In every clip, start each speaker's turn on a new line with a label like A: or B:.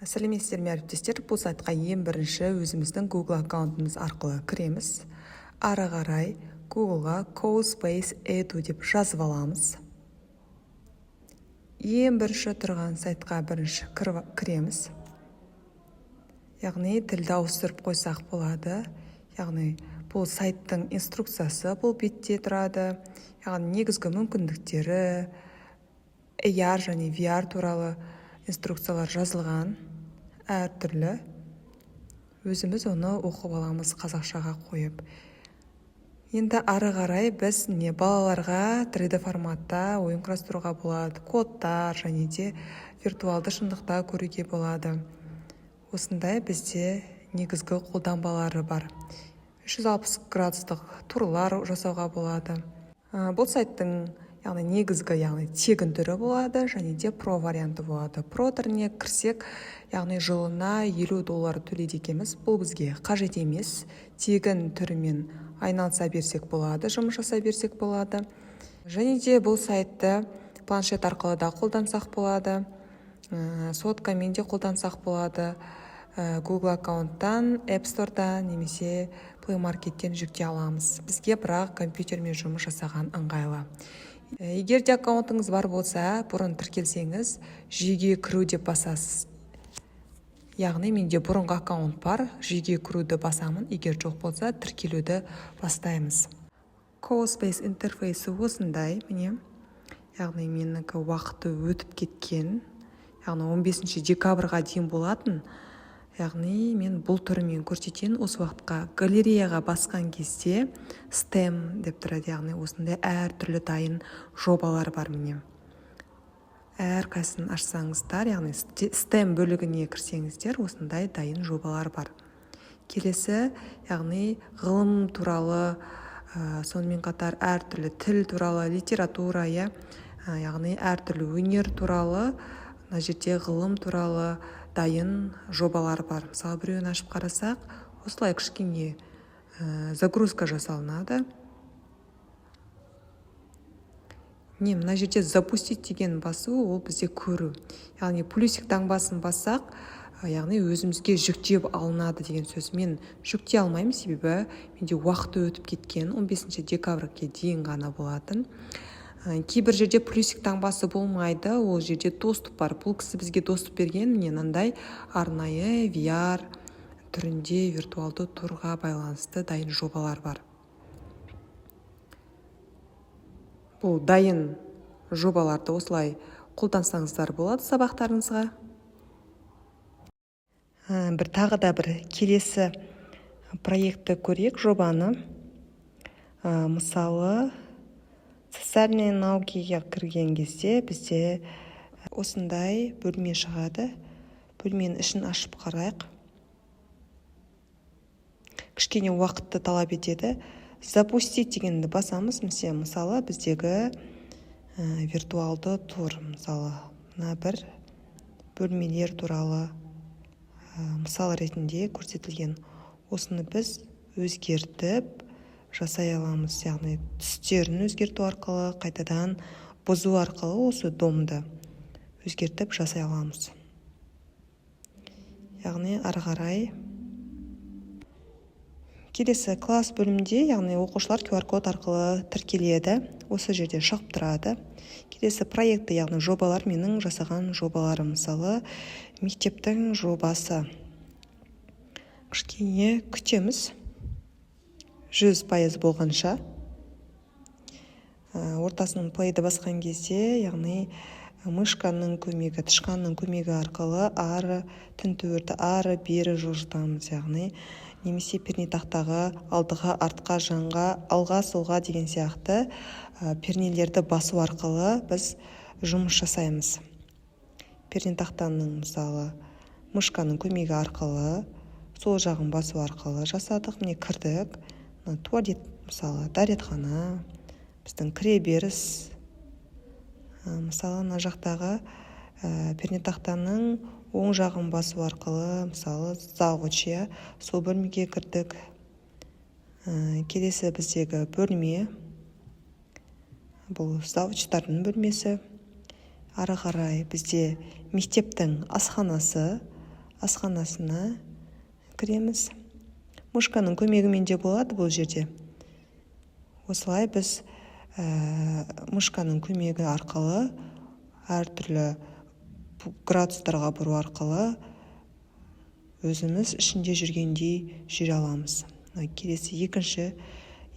A: Сәлеметсіздер ме, әріптестер! Бұл сайтқа ең бірінші өзіміздің Google аккаунтымыз арқылы кіреміз. Ары қарай Googleға CoSpace Edu деп жазып аламыз. Ең бірінші тұрған сайтқа бірінші кіреміз. Яғни тілді ауыстырып қойсақ болады. Яғни бұл сайттың инструкциясы бұл бетте тұрады, яғни негізгі мүмкіндіктері, AR және VR туралы инструкциялар жазылған әртүрлі. Өзіміз оны оқып аламыз қазақшаға қойып. Енді ары қарай біз не балаларға 3D форматта ойын құрастыруға болады, кодтар және де виртуалды шындықта көруге болады. Осындай бізде негізгі қолданбалары бар. 360 градустық турлар жасауға болады. Бұл сайттың, яғни негізгі, яғни тегін түрі болады және де про варианты болады. Про түріне кірсек, яғни жылына 50 доллар төлейді екенбіз. Бұл бізге қажет емес, тегін түрімен айналыса берсек болады, жұмыс жасай берсек болады. Және де бұл сайтты планшет арқылы да қолдансақ болады, соткамен де қолдансақ болады. Google аккаунттан, App Store'да немесе Play Market'тен жүктей аламыз. Бізге бірақ компьютермен жұмыс жасаған ыңғайлы. Егер де аккаунтыңыз бар болса, бұрын тіркелсеңіз, «Жүйеге кіру» деп басасыз. Яғни менде бұрынғы аккаунт бар, «Жүйеге кіруді» басамын. Егер жоқ болса, тіркелуді бастаймыз. CoSpace интерфейсі осындай, міне. Яғни менікі уақыты өтіп кеткен, яғни 15 декабрьға дейін болатын. Яғни мен бұл түрімен көрсетейін. Осы уақытқа галереяға басқан кезде STEM деп тұрады, яғни осындай әртүрлі дайын жобалар бар. Міне, әрқайсысын ашсаңыздар, яғни STEM бөлігіне кірсеңіздер, осындай дайын жобалар бар. Келесі, яғни ғылым туралы, сонымен қатар әртүрлі тіл туралы, литература, иә, яғни әртүрлі өнер туралы, мына жерде ғылым туралы дайын жобалар бар. Мысалы, біреуін ашып қарасақ, осылай кішкене загрузка жасалынады. Не, мына жерде «Запустить» деген басу, ол бізде көру, яғни плюсик таңбасын бассақ, яғни өзімізге жүктеп алынады деген сөз. Мен жүктей алмаймын, себебі менде уақыты өтіп кеткен, 15 декабрьге дейін ғана болатын. Кейбір жерде плюсик таңбасы болмайды, ол жерде доступ бар. Бұл кісі бізге доступ берген. Міне, мынандай арнайы VR түрінде виртуалды турға байланысты дайын жобалар бар. Бұл дайын жобаларды осылай қолдансаңыздар болады сабақтарыңызға. Бір тағы да бір келесі проектті көрейік, жобаны. Мысалы, «Социальные науки» ге кірген кезде бізде осындай бөлме шығады. Бөлменің ішін ашып қарайық. Кішкене уақытты талап етеді. «Запустить» дегенді басамыз. Мысалы, біздегі виртуалды тур, мысалы, мына бір бөлмелер туралы мысал ретінде көрсетілген. Осыны біз өзгертіп жасай аламыз, яғни түстерін өзгерту арқылы, қайтадан бұзу арқылы осы домды өзгертіп жасай аламыз. Яғни ары қарай келесі класс бөлімінде, яғни оқушылар QR код арқылы тіркеледі, осы жерде шығып тұрады. Келесі проекті, яғни жобалар, менің жасаған жобаларым, мысалы, мектептің жобасы. Кішкене күтеміз 100% болғанша. Ортасынан плейді басқан кезде, яғни мышканың көмегі, тышқанның көмегі арқылы ары тінтуірді ары бері жылжытамыз, яғни немесе пернетақтағы алдыға, артқа, жанға, алға, солға деген сияқты пернелерді басу арқылы біз жұмыс жасаймыз. Пернетақтаның, мысалы, мышканың көмегі арқылы сол жағын басу арқылы жасадық. Міне, кірдік. Мына туалет, мысалы, дәретхана, біздің кіреберіс. Мысалы, мына жақтағы пернетақтаның оң жағын басу арқылы, мысалы, завуч, иә, сол бөлмеге кірдік. Келесі біздегі бөлме, бұл завучтардың бөлмесі. Ары қарай бізде мектептің асханасы. Асханасына кіреміз. Мышканың көмегімен де болады бұл жерде. Осылай біз мышканың көмегі арқылы әртүрлі градустарға бұру арқылы өзіміз ішінде жүргендей жүре аламыз. Келесі екінші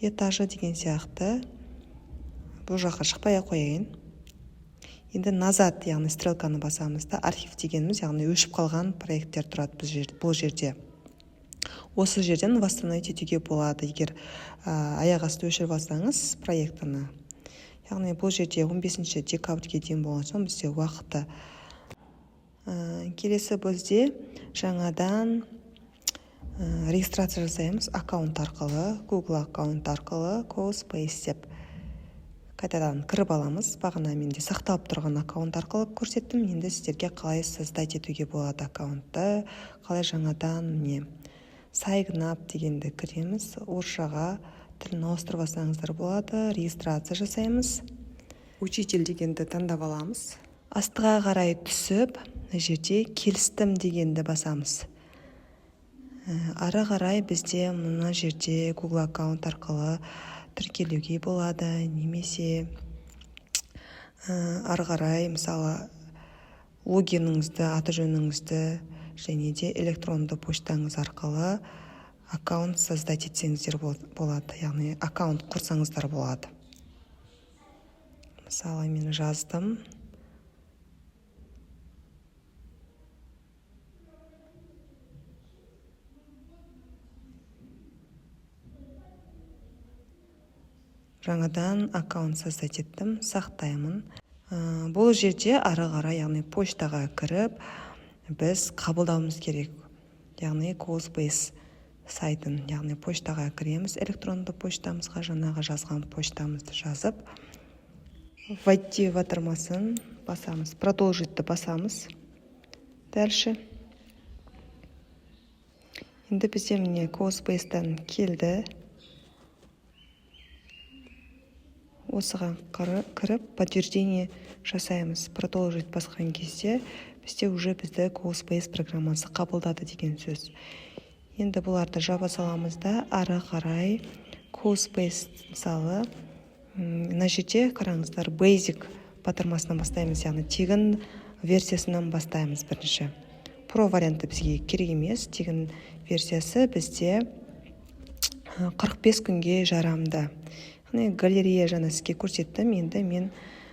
A: этажы деген сияқты. Бұл жаққа шықпай ақ қояйын. Енді назад, яғни стрелканы басамыз да, архив дегеніміз, яғни өшіп қалған проекттер тұрады бұл жерде. Осы жерден восстановить етуге болады, егер аяқ асты өшіріп алсаңыз проектіні. Яғни бұл жерде 15 декабрьге дейін болған соң бізде уақыты. Келесі бізде жаңадан регистрация жасаймыз аккаунт арқылы, Google аккаунт арқылы CoSpace деп қайтадан кіріп аламыз. Бағана менде сақталып тұрған аккаунт арқылы көрсеттім. Енді сіздерге қалай создать етуге болады аккаунтты, қалай жаңадан, міне, sign up дегенді кіреміз. Орысшаға тілін ауыстырып алсаңыздар болады. Регистрация жасаймыз. Учитель дегенді таңдап аламыз. Астыға қарай түсіп, мына жерде келістім дегенді басамыз. Ары қарай бізде мына жерде Google аккаунт арқылы тіркелуге болады, немесе ары қарай, мысалы, логиніңізді, аты жөніңізді және де электронды почтаңыз арқылы аккаунт создать етсеңіздер болады, яғни аккаунт құрсаңыздар болады. Мысалы, мен жаздым. Жаңадан аккаунт создать еттім, сақтаймын. Бұл жерде ары қарай, яғни почтаға кіріп, біз қабылдауымыз керек, яғни CoSpace сайтын. Яғни почтаға кіреміз, электронды почтамызға жаңағы жазған почтамызды жазып, войти батырмасын басамыз, продолжитті басамыз. Дальше енді бізде, міне, CoSpace'тан келді. Осыған кіріп, подтверждение жасаймыз. Продолжить басқан кезде бізде уже бізді CoSpace программасы қабылдады деген сөз. Енді бұларды жаба саламыз да, ары қарай CoSpace, мысалы, мына жерде қараңыздар, Basic батырмасынан бастаймыз, яғни тегін версиясынан бастаймыз бірінші. Pro варианты бізге керек емес. Тегін версиясы бізде 45 күнге жарамды. Яғни галерея жаңа сізге көрсеттім. Енді мен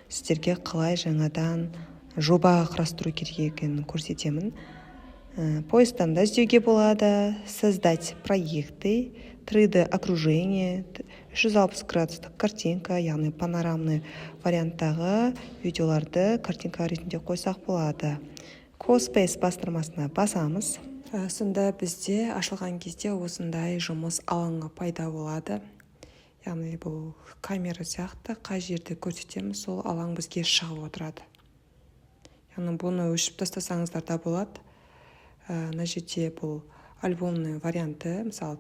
A: сіздерге қалай жаңадан жоба құрастыру керек екенін көрсетемін. Поисктан да іздеуге болады. Создать проекты, 3D окружение, 360 градустық картинка, яғни панорамный варианттағы видеоларды картинка ретінде қойсақ болады. CoSpace бастырмасына басамыз. Сонда бізде ашылған кезде осындай жұмыс алаңы пайда болады. Яғни бұл камера сияқты, қай жерді көрсетеміз, сол алаң бізге шығып отырады. Яғни бұны өшіріп тастасаңыздар да болады. Мына жерде бұл альбомный варианты, мысалы,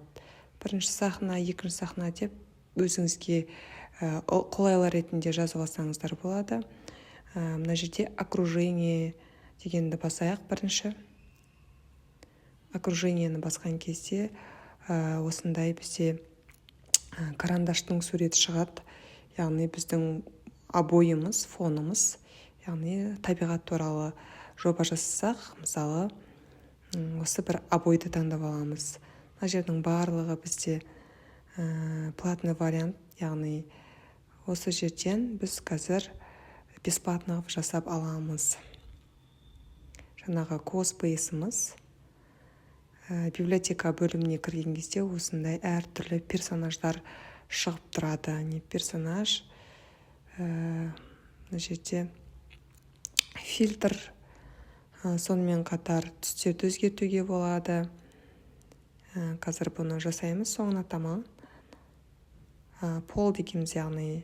A: бірінші сахна, екінші сахна деп өзіңізге қолайлы ретінде жазып алсаңыздар болады. Мына жерде окружение дегенді басайық бірінші. Окружениені басқан кезде осындай бізде карандаштың суреті шығады, яғни біздің обойымыз, фонымыз. Яғни табиғат туралы жоба жасасақ, мысалы, осы бір обойды таңдап аламыз. Мына жердің барлығы бізде платный вариант, яғни осы жерден біз қазір бесплатно қылып жасап аламыз. Жаңағы CoSpace'іміз библиотека бөліміне кірген кезде осындай әртүрлі персонаждар шығып тұрады. Не персонаж, мына жерде фильтр, сонымен қатар түстерді өзгертуге болады. Қазір бұны жасаймыз соңына таман. Пол дегеніміз, яғни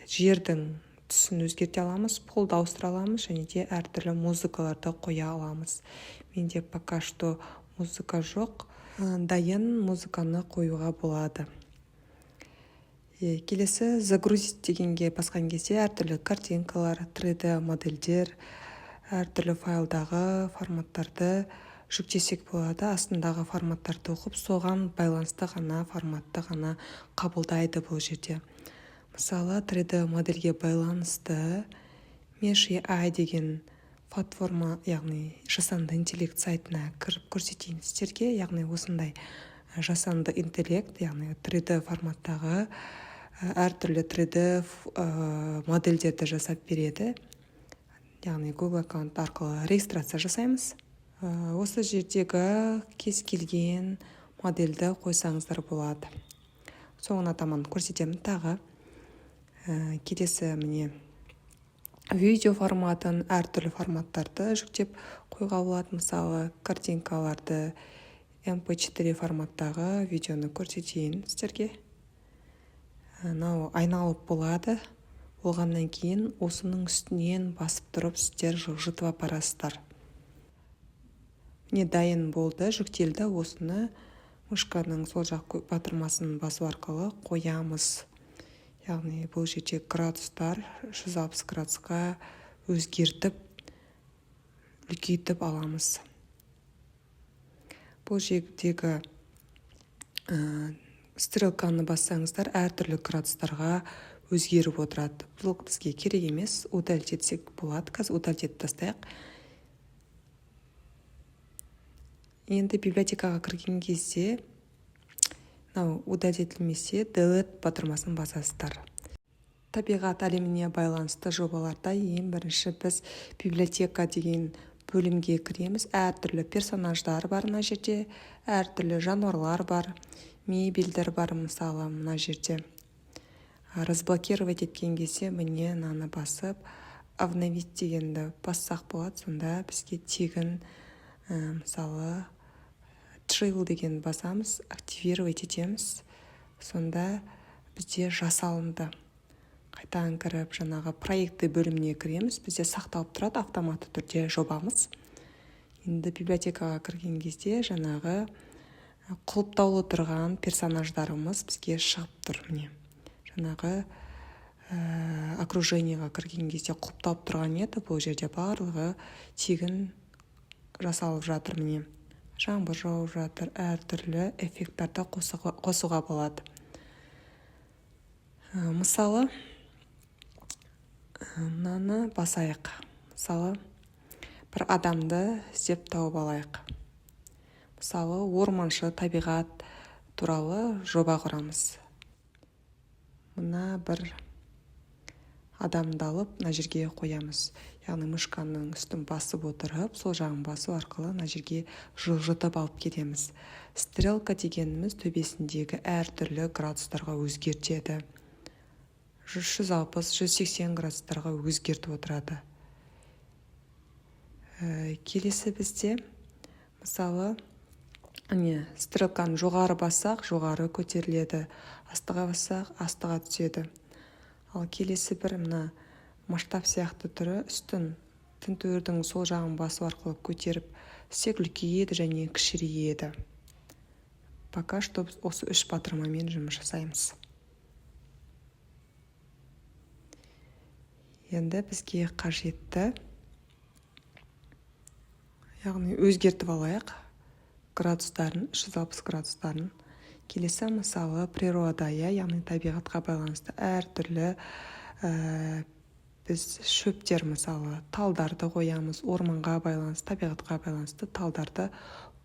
A: жердің түсін өзгерте аламыз, полды ауыстыра аламыз және де әртүрлі музыкаларды қоя аламыз. Менде пока что музыка жоқ, дайын музыканы қоюға болады. Келесі загрузить дегенге басқан кезде әртүрлі картинкалар, 3D модельдер, әртүрлі файлдағы форматтарды Жүктесек болады. Астындағы форматтарды оқып, соған байланысты ғана форматты ғана қабылдайды бұл жерде. Мысалы, 3D модельге байланысты Mesh AI деген платформа, яғни жасанды интеллект сайтына кіріп көрсетейін сіздерге. Яғни осындай жасанды интеллект, яғни 3D форматтағы әртүрлі 3D модельдерді жасап береді. Яғни Google аккаунт арқылы регистрация жасаймыз. Осы жердегі кез келген модельді қойсаңыздар болады. Соңына таман көрсетемін тағы. Келесі, міне, видео форматын, әртүрлі форматтарды жүктеп қоюға болады. Мысалы, картинкаларды, MP4 форматтағы видеоны көрсетейін сіздерге. Мынау айналып болады. Болғаннан кейін осының үстінен басып тұрып, сіздер жылжытып апарасыздар. Міне, дайын болды, жүктелді. Осыны мышканың сол жақ батырмасын басу арқылы қоямыз. Яғни бұл жерде градустар 160 градусқа өзгертіп, үлкейтіп аламыз. Бұл жердегі стрелканы бассаңыздар, әртүрлі градустарға өзгеріп отырады. Бұл бізге керек емес, удалить етсек болады. Қазір удалить етіп тастайық. Енді библиотекаға кірген кезде, мынау удалить етілмесе, Delete батырмасын басасыздар. Табиғат әлеміне байланысты жобаларда ең бірінші біз «Библиотека» деген бөлімге кіреміз. Әртүрлі персонаждар бар мына жерде, әртүрлі жануарлар бар, мебельдер бар. Мысалы, мына жерде разблокировать еткен кезде, міне, мынаны басып, «Обновить» дегенді бассақ болады. Сонда бізге тегін, мысалы, Trial деген басамыз, активировать етеміз. Сонда бізде жасалынды. Қайтадан кіріп, жаңағы «Проекты» бөліміне кіреміз. Бізде сақталып тұрады автоматты түрде жобамыз. Енді библиотекаға кірген кезде жаңағы құлыптаулы тұрған персонаждарымыз бізге шығып тұр. Міне, жаңағы окружение ға кірген кезде құлыпталып тұрған еді. Бұл жерде барлығы тегін жасалып жатыр. Міне, жаңбыр жауып жатыр, әртүрлі эффекттарды қосуға болады. Мысалы, мынаны басайық. Мысалы, бір адамды іздеп тауып алайық. Мысалы, орманшы, табиғат туралы жоба құрамыз. Мына бір адамды алып, мына жерге қоямыз. Яғни мышканың үстін басып отырып, сол жағын басу арқылы мына жерге жылжытып алып кетеміз. Стрелка дегеніміз төбесіндегі әртүрлі градустарға өзгертеді, 160, 180 градустарға өзгертіп отырады. Келесі бізде, мысалы, міне, стрелканы жоғары бассақ, жоғары көтеріледі, астыға бассақ, астыға түседі. Ал келесі бір мына масштаб сияқты түрі, үстін тінтуірдің сол жағын басу арқылы көтеріп істек, үлкейеді және кішірейеді. Пока что біз осы үш батырмамен жұмыс жасаймыз. Енді бізге қажетті, яғни өзгертіп алайық градустарын, 360 градустарын. Келесі, мысалы, природа, иә, яғни табиғатқа байланысты әртүрлі біз шөптер, мысалы, талдарды қоямыз. Орманға байланысты, табиғатқа байланысты талдарды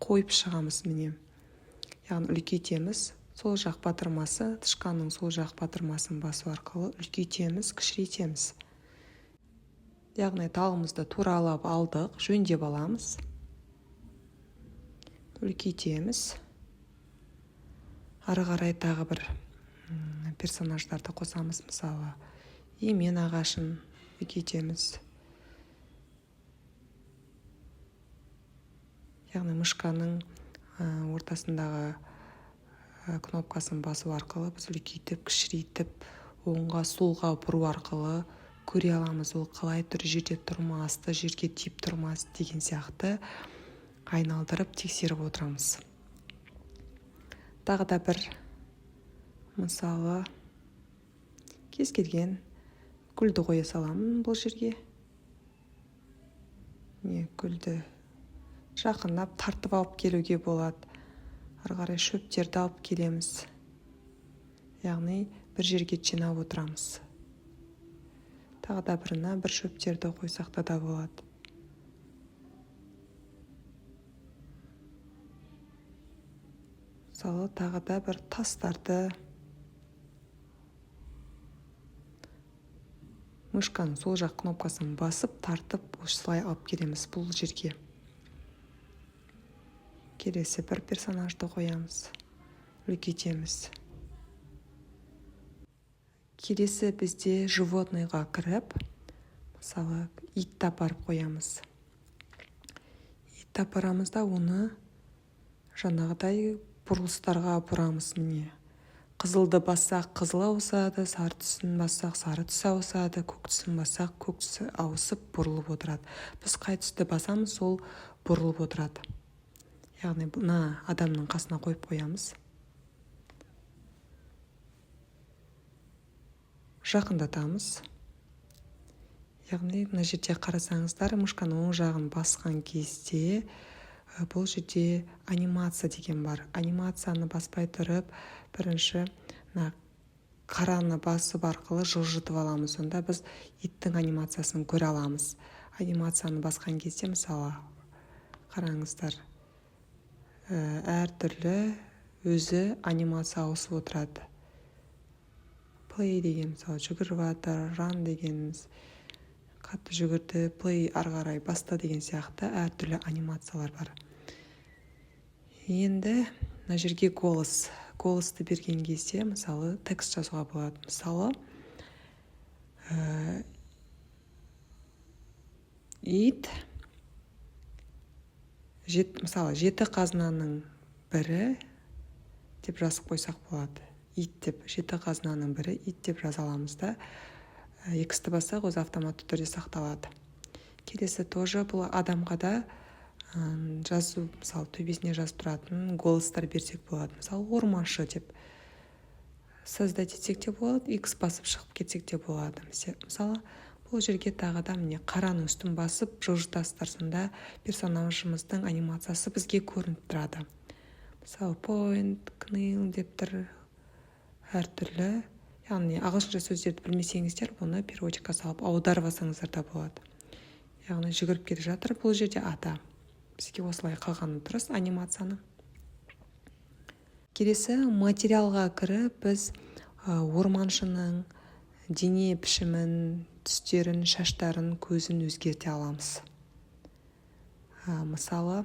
A: қойып шығамыз. Міне, яғни үлкейтеміз. Сол жақ батырмасы, тышқанның сол жақ батырмасын басу арқылы үлкейтеміз, кішірейтеміз. Яғни талымызды туралап алдық, жөндеп аламыз, үлкейтеміз. Ары қарай тағы бір персонаждарды қосамыз. Мысалы, емен ағашын үлкейтеміз. Яғни мышканың ортасындағы кнопкасын басу арқылы біз үлкейтіп, кішірейтіп, оңға, солға бұру арқылы көре аламыз, ол қалай тұр, жерде тұр ма, асты жерге тиіп тұр ма деген сияқты айналдырып тексеріп отырамыз. Тағы да бір, мысалы, кез келген гүлді қоя саламын бұл жерге. Міне, гүлді Жақындап тартып алып келуге болады. Ары қарай шөптерді алып келеміз, яғни бір жерге жинап отырамыз. Тағы да біріне бір шөптерді қойсақ та да болады. Мысалы, тағы да бір тастарды мышканың сол жақ кнопкасын басып, тартып, осылай алып келеміз бұл жерге. Келесі бір персонажды қоямыз, үлкейтеміз. Келесі бізде животный ға кіріп, мысалы, итті апарып қоямыз. Итті апарамыз да, оны жаңағыдай бұрылыстарға бұрамыз. Міне, қызылды бассақ, қызыл ауысады, сары түсін бассақ, сары түс ауысады, көк түсін бассақ, көк түсі ауысып, бұрылып отырады. Біз қай түсті басамыз, сол бұрылып отырады. Яғни мына адамның қасына қойып қоямыз, жақындатамыз. Яғни мына жерде қарасаңыздар, мышканың оң жағын басқан кезде бұл жерде анимация деген бар. Анимацияны баспай тұрып, бірінші мына қараны басып арқылы жылжытып аламыз. Сонда біз иттің анимациясын көре аламыз. Анимацияны басқан кезде, мысалы, қараңыздар, әртүрлі өзі анимация ауысып отырады. Play деген, мысалы, жүгіріп жатыр, run дегеніміз қатты жүгірді, play ары қарай баста деген сияқты әртүрлі анимациялар бар. Енді мына жерге голос, голос ты берген кезде, мысалы, текст жазуға болады. Мысалы, ит мысалы, жеті қазынаның бірі деп жазып қойсақ болады. Ит деп, жеті қазынаның бірі ит деп жаза аламыз да, иксті бассақ, өзі автоматты түрде сақталады. Келесі тоже бұл адамға да жазу, мысалы, төбесіне жазып тұратын голос тар берсек болады. Мысалы, орманшы деп создать етсек те болады, x басып шығып кетсек те болады. Мысалы, бұл жерге тағы да, міне, қараның үстін басып жылжытасыздар. Сонда персонажымыздың анимациясы бізге көрініп тұрады. Мысалы, point kneel деп тұр, әртүрлі. Яғни ағылшынша сөздерді білмесеңіздер, бұны переводчик қа салып аударып алсаңыздар да болады. Яғни жүгіріп келе жатыр бұл жерде ата. Бізге осылай қалғаны дұрыс анимацияны. Келесі материалға кіріп, біз орманшының дене пішімін, түстерін, шаштарын, көзін өзгерте аламыз. Мысалы,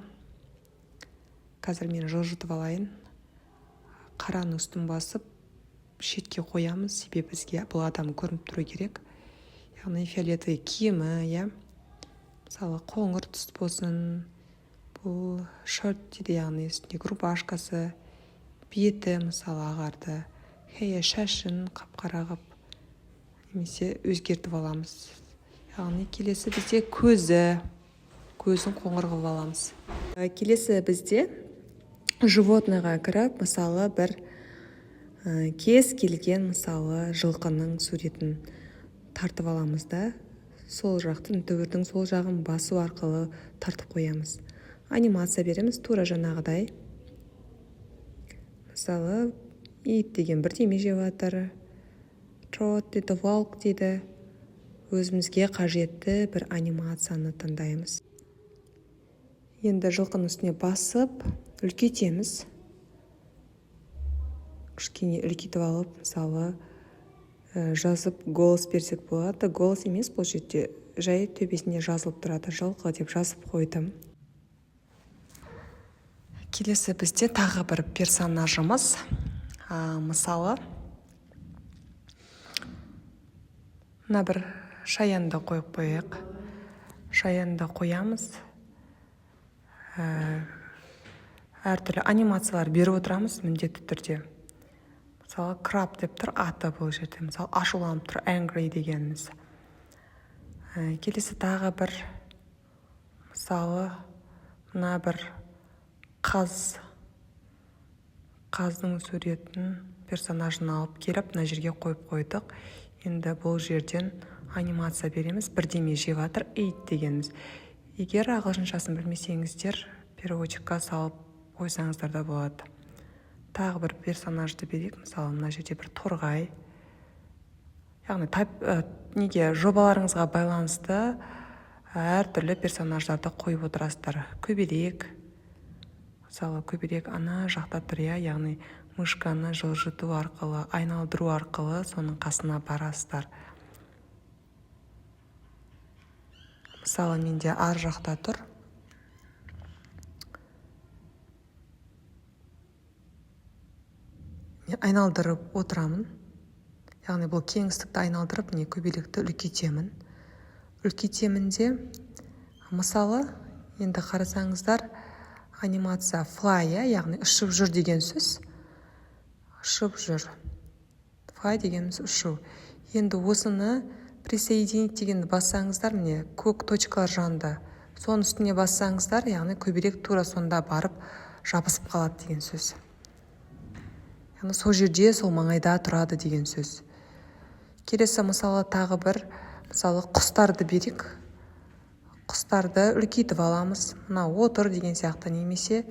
A: қазір мен жылжытып алайын. Қараның үстін басып, шетке қоямыз, себебі бізге бұл адам көрініп тұру керек. Яғни фиолетовый киімі, иә, мысалы, қоңыр түс болсын. Бұл shirt дейді, яғни үстіндегі рубашкасы. Беті, мысалы, ағарды, hair, шашын қап қара қылып немесе өзгертіп аламыз. Яғни келесі бізде көзі, көзін қоңыр қылып аламыз. Келесі бізде животный ға кіріп, мысалы, бір кез келген, мысалы, жылқының суретін тартып аламыз да, сол жақтың, түбірдің сол жағын басу арқылы тартып қоямыз. Анимация береміз тура жаңағыдай. Мысалы, ит деген бірдеме жеп жатыр, trot дейді, walk дейді. Өзімізге қажетті бір анимацияны таңдаймыз. Енді жылқының үстіне басып, үлкейтеміз. Кішкене үлкейтіп алып, мысалы, жазып, голос берсек болады. Голос емес, бұл жерде жай төбесінде жазылып тұрады. Жылқы деп жазып қойдым. Келесі бізде тағы бір персонажымыз, мысалы, мына бір шаянды қойып қояйық. Шаянды қоямыз, әртүрлі анимациялар беріп отырамыз міндетті түрде. Мысалы, краб деп тұр аты бұл жерде. Мысалы, ашуланып тұр, angry дегеніміз. Келесі тағы бір, мысалы, мына бір қаз, қаздың суретін, персонажын алып келіп, мына жерге қойып қойдық. Енді бұл жерден анимация береміз. Бірдеме жеп жатыр, eat дегеніміз. Егер ағылшыншасын білмесеңіздер, Переводчикқа салып қойсаңыздар да болады. Тағы бір персонажды берейік. Мысалы, мына жерде бір торғай. Яғни неге жобаларыңызға байланысты әртүрлі персонаждарды қойып отырасыздар. Көбелек. Мысалы, көбелек ана жақта тұр, иә, яғни мышканы жылжыту арқылы, айналдыру арқылы соның қасына барасыздар. Мысалы, менде ар жақта тұр. Мен айналдырып отырамын. Яғни бұл кеңістікті айналдырып, не көбелекті үлкейтемін. Үлкейтемін де, мысалы, енді қарасаңыздар, анимация fly, иә, яғни ұшып жүр деген сөз. Ұшып жүр. Fly дегеніміз ұшу. Енді осыны присоединить дегенді бассаңыздар, міне көк точкалар жанында. Соның үстіне бассаңыздар, яғни көбелек тура сонда барып жабысып қалады деген сөз. Яғни сол жерде, сол маңайда тұрады деген сөз. Келесі мысалы тағы бір, мысалы, құстарды берейік. Құстарды үлкейтіп аламыз. Мына отыр деген сияқты, немесе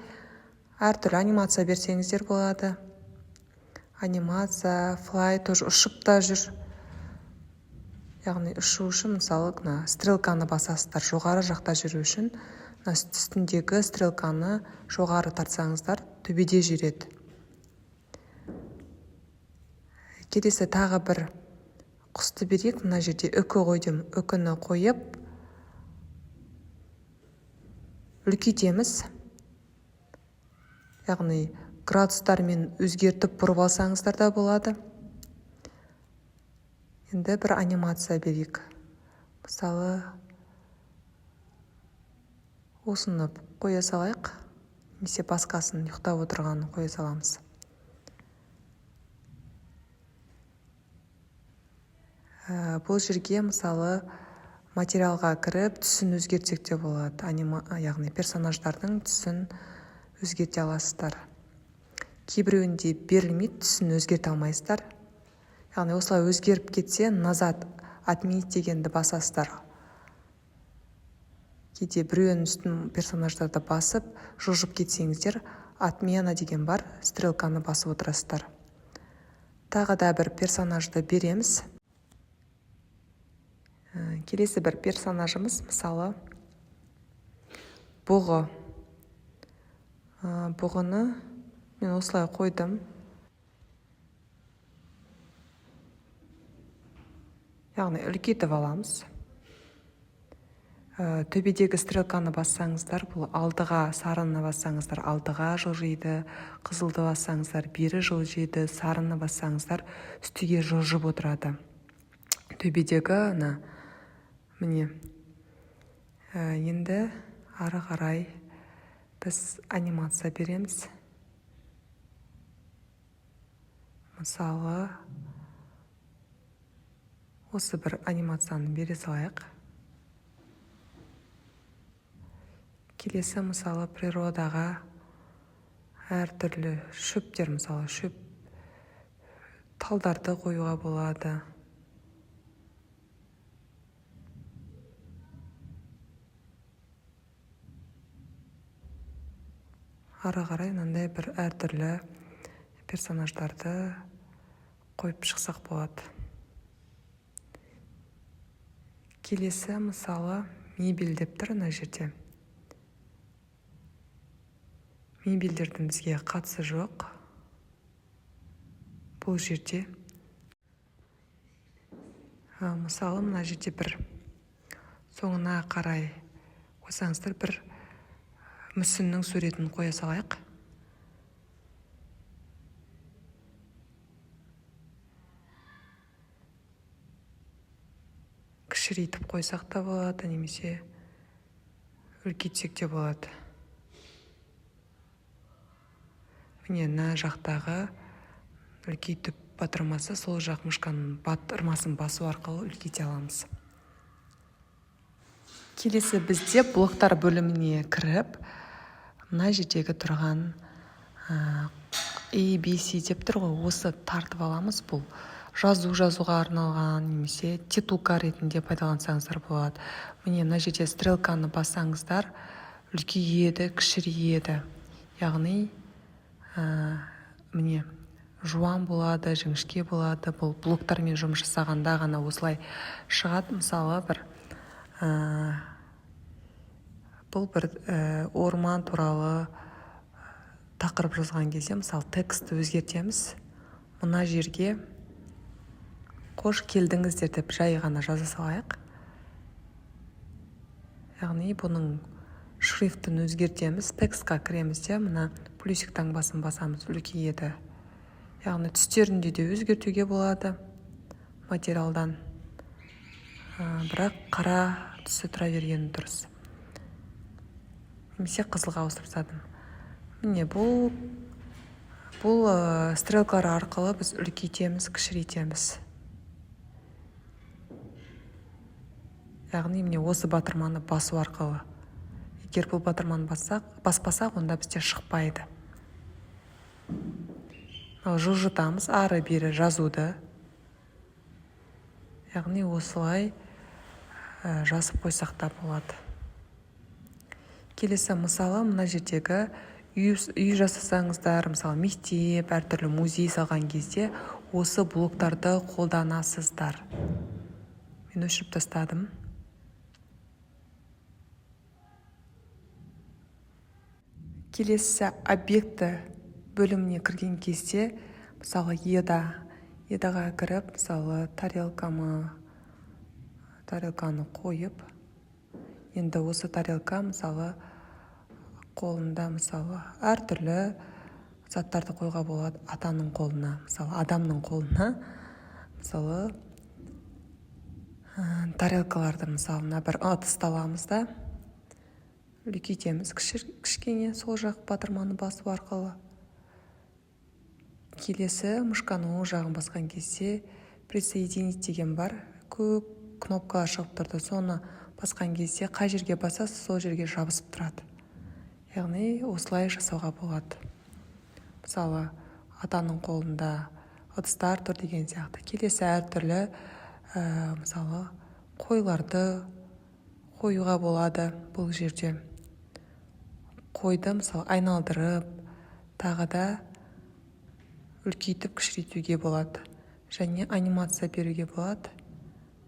A: әртүрлі анимация берсеңіздер болады. Анимация, fly тоже ұшып та жүр. Яғни ұшу үшін, мысалы, мына стрелканы басасыздар. Жоғары жақта жүру үшін мына үстіндегі стрелканы жоғары тартсаңыздар, төбеде жүреді. Келесі тағы бір құсты берейік. Мына жерде үкі қойдым. Үкіні қойып үлкейтеміз. Яғни градустармен өзгертіп бұрып алсаңыздар да болады. Енді бір анимация берейік. Мысалы, осыны қоя салайық, немесе басқасын, ұйықтап отырғанын қоя саламыз. Бұл жерге, мысалы, материалға кіріп түсін өзгертсек те болады. Яғни персонаждардың түсін өзгерте аласыздар. Кейбіреуінде берілмейді, түсін өзгерте алмайсыздар. Яғни осылай өзгеріп кетсе, назад отменить дегенді басасыздар. Кейде біреуінің үстін персонаждарды басып, жылжып кетсеңіздер, отмена деген бар, стрелканы басып отырасыздар. Тағы да бір персонажды береміз. Келесі бір персонажымыз, мысалы, бұғы. Бұғыны мен осылай қойдым. Яғни үлкейтіп аламыз. Төбедегі стрелканы бассаңыздар, бұл алдыға, сарыны бассаңыздар, алдыға жылжиды, қызылды бассаңыздар, бері жылжиды, сарыны бассаңыздар, үстіге жылжып отырады. Төбедегі ана, міне. Енді ары қарай біз анимация береміз. Мысалы, осы бір анимацияны бере салайық. Келесі, мысалы, природаға әртүрлі шөптер, мысалы, шөп талдарды қоюға болады. Ары қарай мынандай бір әртүрлі персонаждарды қойып шықсақ болады. Келесі, мысалы, мебель деп тұр мына жерде. Мебельдердің бізге қатысы жоқ. Бұл жерде. Мысалы, мына жерде бір соңына қарай қойсаңыздар, бір мүсіннің суретін қоя салайық. Кішірейтіп қойсақ та болады, немесе үлкейтсек те болады. Міне, мына жақтағы үлкейтіп батырмасы, сол жақ мышканың батырмасын басу арқылы үлкейте аламыз. Келесі бізде блоктар бөліміне кіріп, мына жердегі тұрған, A, B, C деп тұр ғой, осы тартып аламыз. Бұл жазу жазуға арналған, немесе титулка ретінде пайдалансаңыздар болады. Міне, мына жерде стрелканы бассаңыздар, Үлкейеді, кішірейеді, яғни міне, жуан болады, жіңішке болады. Бұл блоктармен жұмыс жасағанда ғана осылай шығады. Мысалы, бір бұл бір орман туралы тақырып жазған кезде, мысалы, текстті өзгертеміз. Мына жерге «Қош келдіңіздер» деп жай ғана жаза салайық. Яғни бұның шрифтін өзгертеміз. Текстқа кіреміз де, мына плюсик таңбасын басамыз, үлкейеді. Яғни түстерінде де өзгертуге болады материалдан, бірақ қара түсі тұра бергені дұрыс, немесе қызылға ауыстырып тастадым. Міне, бұл стрелкалар арқылы біз үлкейтеміз, кішірейтеміз. Яғни міне, осы батырманы басу арқылы. Егер бұл батырманы бассақ, баспасақ, онда бізде шықпайды. Мынау жылжытамыз ары бері жазуды, яғни осылай жазып қойсақ та болады. Келесі, мысалы, мына жердегі үй жасасаңыздар, мысалы, мектеп, әртүрлі музей салған кезде осы блоктарды қолданасыздар. Мен өшіріп тастадым. Келесі, объекті бөліміне кірген кезде, мысалы, едаға кіріп, мысалы, тарелканы қойып, енді осы тарелка, мысалы, қолында, мысалы, әртүрлі заттарды қоюға болады. Атаның қолына, мысалы, адамның қолына, мысалы, тарелкаларды, мысалы, мына бір ыдысты аламыз да, үлкейтеміз кішкене сол жақ батырманы басу арқылы. Келесі, мышканың оң жағын басқан кезде «Присоединить» деген бар, көк кнопкалар шығып тұрды. Соны басқан кезде қай жерге басасыз, сол жерге жабысып тұрады. Яғни осылай жасауға болады. Мысалы, атаның қолында ыдыстар тұр деген сияқты. Келесі, әртүрлі мысалы, қойларды қоюға болады. Бұл жерде қойды, мысалы, айналдырып, тағы да үлкейтіп, кішірейтуге болады және анимация беруге болады.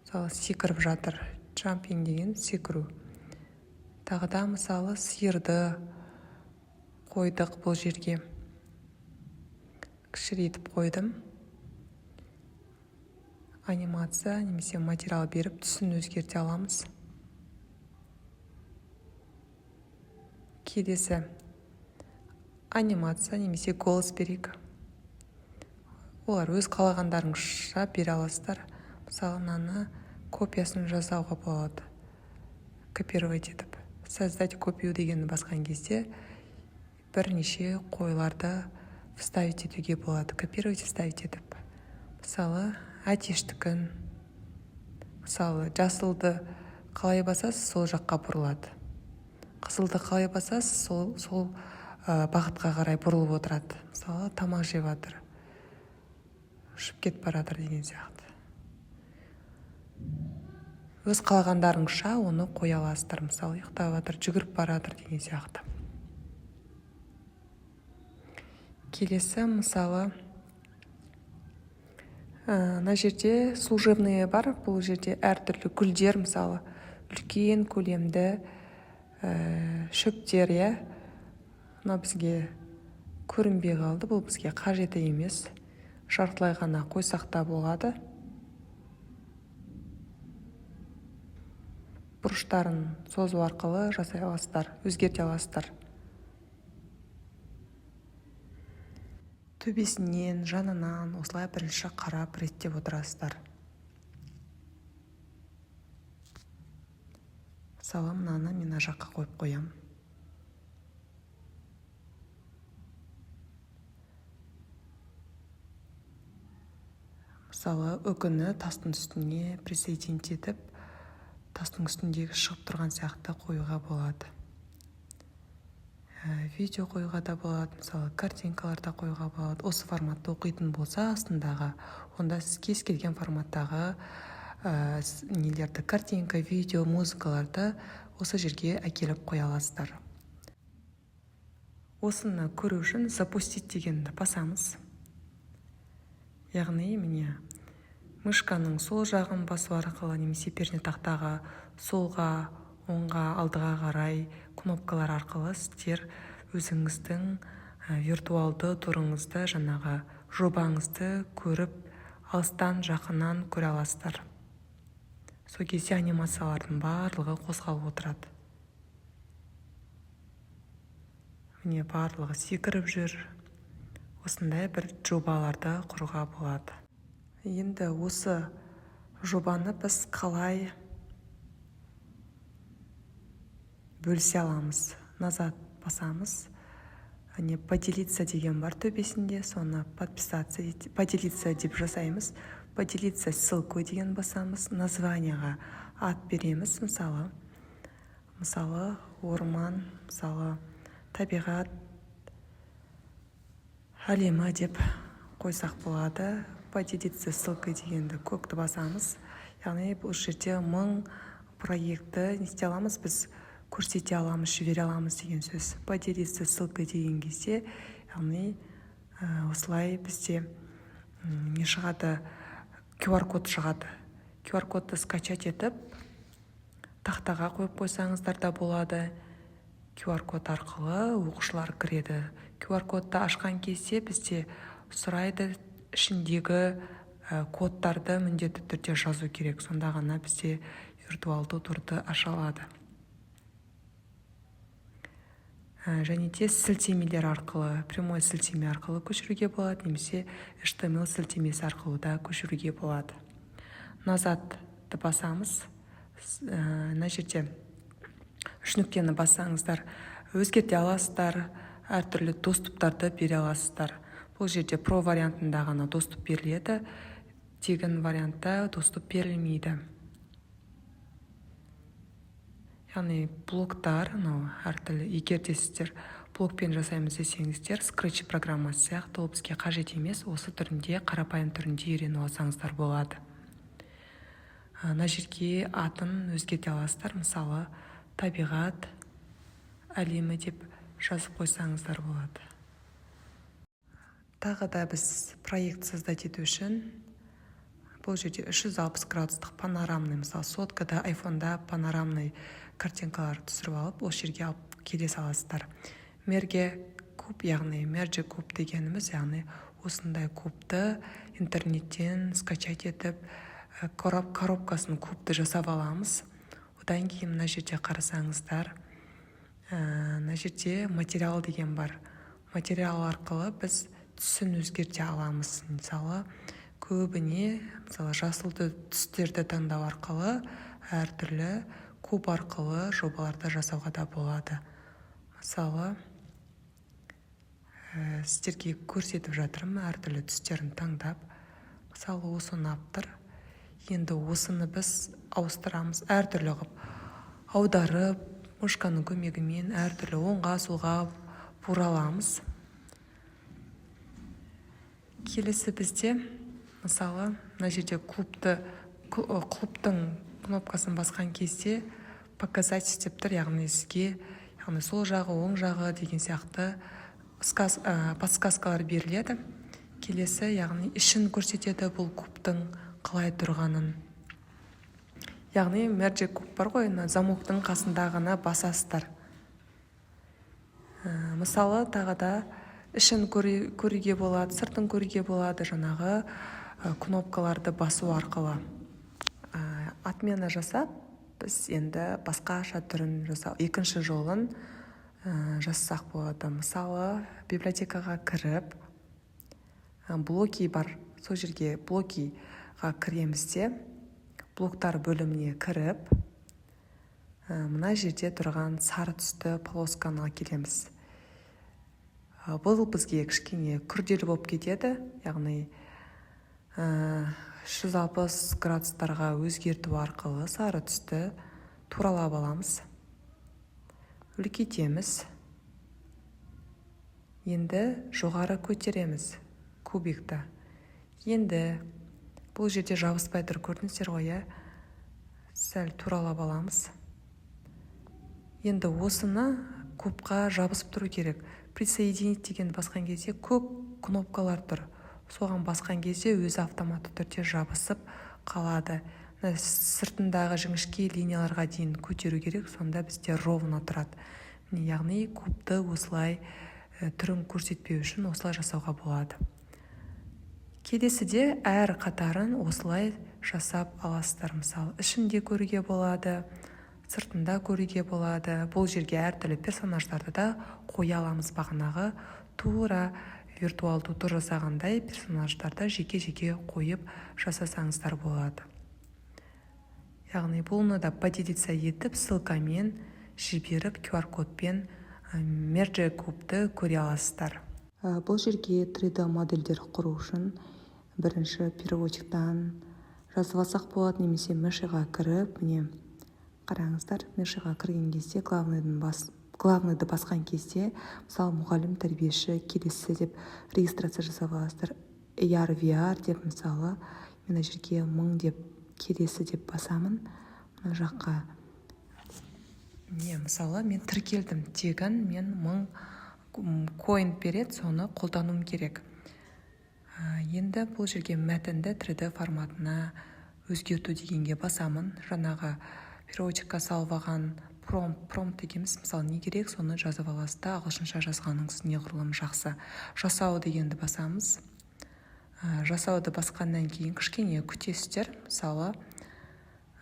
A: Мысалы, секіріп жатыр, jumping деген секіру. Тағы да, мысалы, сиырды қойдық бұл жерге, кішірейтіп қойдым. Анимация немесе материал беріп, түсін өзгерте аламыз. Келесі, анимация немесе голос берейік. Олар өз қалағандарыңызша бере аласыздар. Мысалы, мынаны копиясын жасауға болады, копировать етіп, «Создать копию» дегенді басқан кезде бірнеше қойларды вставить етуге болады, копировать, вставить етіп. Мысалы, әтештікін, мысалы, жасылды қалай басасыз, сол жаққа бұрылады. Қызылды қалай басасыз, сол бағытқа қарай бұрылып отырады. Мысалы, тамақ жеп жатыр, ұшып кетіп бара жатыр деген сияқты. Өз қалағандарыңызша оны қоя аласыздар. Мысалы, ұйықтап жатыр, жүгіріп бара жатыр деген сияқты. Келесі, мысалы, мына жерде служебные бар. Бұл жерде әртүрлі гүлдер, мысалы, үлкен көлемді шөптер, иә. Мынау бізге көрінбей қалды, бұл бізге қажеті емес, жартылай ғана қойсақ та болады. Бұрыштарын созу арқылы жасай аласыздар, өзгерте аласыздар. Төбесінен, жанынан осылай бірінші қарап, реттеп отырасыздар. Мысалы, мынаны мен мына жаққа қойып қоямын. Мысалы, үкіні тастың үстіне присоединить етіп, тастың үстіндегі шығып тұрған сияқты қоюға болады. Видео қоюға да болады, мысалы, картинкалар да қоюға болады. Осы форматты оқитын болса астындағы, онда сіз кез келген форматтағы нелерді, картинка, видео, музыкаларды осы жерге әкеліп қоя аласыздар. Осыны көру үшін «Запустить» дегенді басамыз. Яғни, міне, мышканың сол жағын басу арқылы немесе пернетақтағы солға, оңға, алдыға қарай кнопкалар арқылы сіздер өзіңіздің виртуалды турыңызды, жаңағы жобаңызды көріп, алыстан, жақыннан көре аласыздар. Сол кезде анимациялардың барлығы қозғалып отырады. Міне, барлығы секіріп жүр. Осындай бір жобаларды құруға болады. Енді осы жобаны біз қалай бөлісе аламыз? «Назад» басамыз. Міне, «Поделиться» деген бар төбесінде, соны «Подписаться», «Поделиться» деп жасаймыз. «Поделиться ссылкой» деген басамыз. Название ға ат береміз, мысалы, орман, мысалы, табиғат әлемі деп қойсақ болады. «Поделиться ссылкой» дегенді, көкті басамыз. Яғни бұл жерде 1000 проектті не істей аламыз біз? Көрсете аламыз, жібере аламыз деген сөз. «Поделиться ссылкой» деген кезде, яғни осылай бізде не шығады? QR код шығады. QR кодты скачать етіп, тақтаға қойып қойсаңыздар да болады. QR код арқылы оқушылар кіреді. QR кодты ашқан кезде бізде сұрайды, ішіндегі кодтарды міндетті түрде жазу керек, сонда ғана бізде виртуалды турды аша алады. Және де сілтемелер арқылы, прямой сілтеме арқылы көшіруге болады немесе HTML сілтемесі арқылы да көшіруге болады. «Назад» ты басамыз. Мына жерде үш нүктені бассаңыздар, өзгерте аласыздар, әртүрлі доступ тарды бере аласыздар. Бұл жерде про вариантында ғана доступ беріледі, тегін вариантта доступ берілмейді. Яғни блоктар мынау әртүрлі. Егер де сіздер блокпен жасаймыз десеңіздер, Scratch программасы сияқты, ол бізге қажет емес. Осы түрінде, қарапайым түрінде үйреніп алсаңыздар болады. Мына жерге атын өзгерте аласыздар, мысалы, табиғат әлемі деп жазып қойсаңыздар болады. Тағы да біз проект создать ету үшін бұл жерде 360 градустық панорамный, мысалы, соткада, айфонда панорамный картинкалар түсіріп алып, осы жерге алып келе саласыздар. Merge куб, яғни Merge куб дегеніміз, яғни осындай кубты интернеттен скачать етіп, коробкасын, кубты жасап аламыз. Одан кейін мына жерде қарасаңыздар, мына жерде «Материал» деген бар. Материал арқылы біз түсін өзгерте аламыз. Мысалы, көбіне, мысалы, жасыл түстерді таңдау арқылы әртүрлі куб арқылы жобаларды жасауға да болады. Мысалы, сіздерге көрсетіп жатырмын әртүрлі түстерін таңдап. Мысалы, осы ұнап тұр. Енді осыны біз ауыстырамыз, әртүрлі қылып аударып, мышканың көмегімен әртүрлі оңға, солға бұра аламыз. Келесі бізде, мысалы, мына жерде клубты, клубтың кнопкасын басқан кезде «Показать» деп тұр. Яғни сізге, яғни сол жағы, оң жағы деген сияқты подсказкалар беріледі. Келесі, яғни ішін көрсетеді бұл кубтың қалай тұрғанын. Яғни Merge куб бар ғой, мына замоктың қасындағыны басасыздар. Мысалы, тағы да ішін көруге болады, сыртын көруге болады жаңағы кнопкаларды басу арқылы. Отмена жасап, біз енді басқаша түрін жасау, екінші жолын жасасақ болады. Мысалы, библиотекаға кіріп, «Блоки» бар, сол жерге, «Блоки» ға кіреміз де, блоктар бөліміне кіріп, мына жерде тұрған сары түсті полосканы әкелеміз. Бұл бізге кішкене күрделі болып кетеді, яғни 360 градустарға өзгерту арқылы сары түсті туралап аламыз, үлкейтеміз. Енді жоғары көтереміз кубикті. Енді бұл жерде жабыспай тұр, көрдіңіздер ғой, иә? Сәл туралап аламыз. Енді осыны кубқа жабысып тұру керек. Присоединить дегенді басқан кезде көк кнопкалар тұр, соған басқан кезде өзі автоматты түрде жабысып қалады. Мына сыртындағы жіңішке линияларға дейін көтеру керек, сонда бізде ровно тұрады. Міне, яғни кубты осылай түрін көрсетпеу үшін осылай жасауға болады. Келесіде әр қатарын осылай жасап аласыздар. Мысалы, ішінде көруге болады, сыртында көруге болады. Бұл жерге әртүрлі персонаждарды да қоя аламыз. Бағанағы тура виртуалды тур жасағандай персонаждарды жеке-жеке қойып жасасаңыздар болады. Яғни бұны да поделиться етіп, ссылкамен жіберіп, QR кодпен Merge кубты көре аласыздар. Бұл жерге 3D модельдер құру үшін бірінші переводчиктан жазып алсақ болады немесе Meshy-ға кіріп, міне, қараңыздар, Meshy-ға кірген кезде главныйды басқан кезде, мысалы, мұғалім, тәрбиеші, келесі деп регистрация жасап аласыздар. AR, VR деп, мысалы, мына жерге 1000 деп, келесі деп басамын. Мына жаққа, міне, мысалы, мен тіркелдім тегін, мен 1000 коин береді, соны қолдануым керек. Енді бұл жерге мәтінді 3D форматына өзгерту дегенге басамын. Жаңағы переводчикқа салып алған промпт дегеніміз, мысалы, не керек, соны жазып аласыз да, ағылшынша жазғаныңыз неғұрлым жақсы. Жасау дегенді басамыз. Жасауды басқаннан кейін кішкене күтесіздер. Мысалы,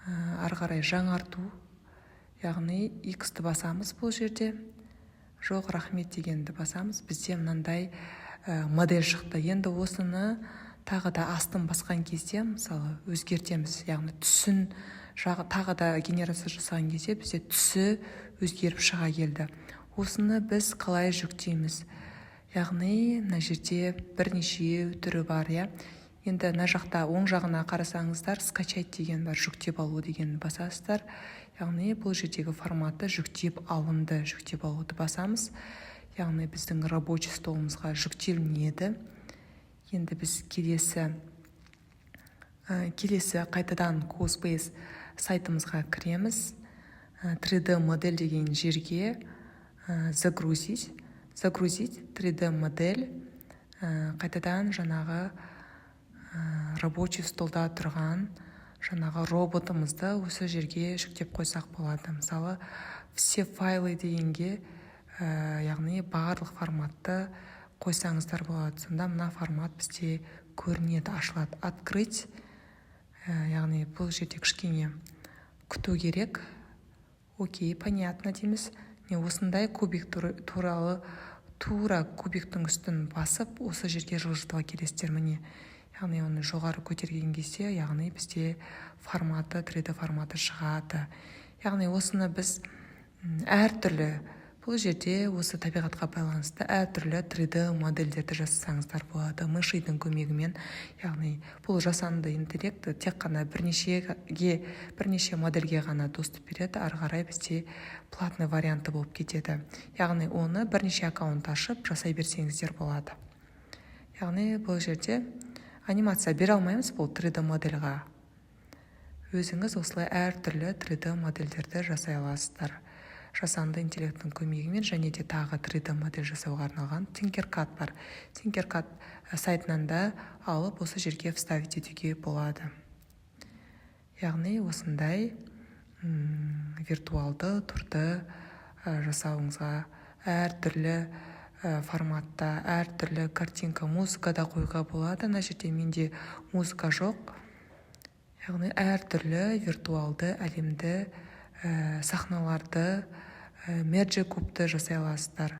A: ары қарай жаңарту, яғни X-ті басамыз. Бұл жерде жоқ, рахмет дегенді басамыз. Бізде мынандай модель шықты. Енді осыны тағы да астын басқан кезде, мысалы, өзгертеміз, яғни түсін жағы, тағы да генерация жасаған кезде бізде түсі өзгеріп шыға келді. Осыны біз қалай жүктейміз? Яғни мына жерде бірнеше түрі бар, иә. Енді мына жақта оң жағына қарасаңыздар, скачать деген бар, жүктеп алу дегенді басасыздар. Яғни бұл жердегі форматы жүктеп алынды. Жүктеп алуды басамыз, яғни біздің рабочий столымызға жүктелінеді. Енді біз келесі қайтадан CoSpace сайтымызға кіреміз. 3D модель деген жерге загрузить 3D модель, қайтадан жаңағы рабочий столда тұрған жаңағы роботымызды осы жерге жүктеп қойсақ болады. Мысалы, все файлы дегенге, яғни барлық форматты қойсаңыздар болады. Сонда мына формат бізде көрінеді, ашылады. Открыть. Яғни бұл жерде кішкене күту керек. Окей, понятно дейміз. Міне, осындай кубик туралы, тура кубиктің үстін басып, осы жерге жылжытып әкелесіздер. Міне, яғни оны жоғары көтерген кезде, яғни бізде форматы, 3D форматы шығады. Яғни осыны біз әртүрлі, бұл жерде осы табиғатқа байланысты әртүрлі 3D модельдерді жасасаңыздар болады Meshy-дің көмегімен. Яғни бұл жасанды интеллект тек қана бірнеше модельге ғана доступ береді, ары қарай бізде платный варианты болып кетеді. Яғни оны бірнеше аккаунт ашып жасай берсеңіздер болады. Яғни бұл жерде анимация бере алмаймыз бұл 3D модельға. Өзіңіз осылай әртүрлі 3D модельдерді жасай аласыздар жасанды интеллекттің көмегімен. Және де тағы 3D модель жасауға арналған Tinkercad бар. Tinkercad сайтынан да алып, осы жерге вставить етуге болады. Яғни осындай виртуалды турды жасауыңызға әртүрлі форматта, әртүрлі картинка, музыка да қоюға болады. Мына жерде менде музыка жоқ. Яғни әртүрлі виртуалды әлемді, сахналарды, Merge кубты жасай аласыздар.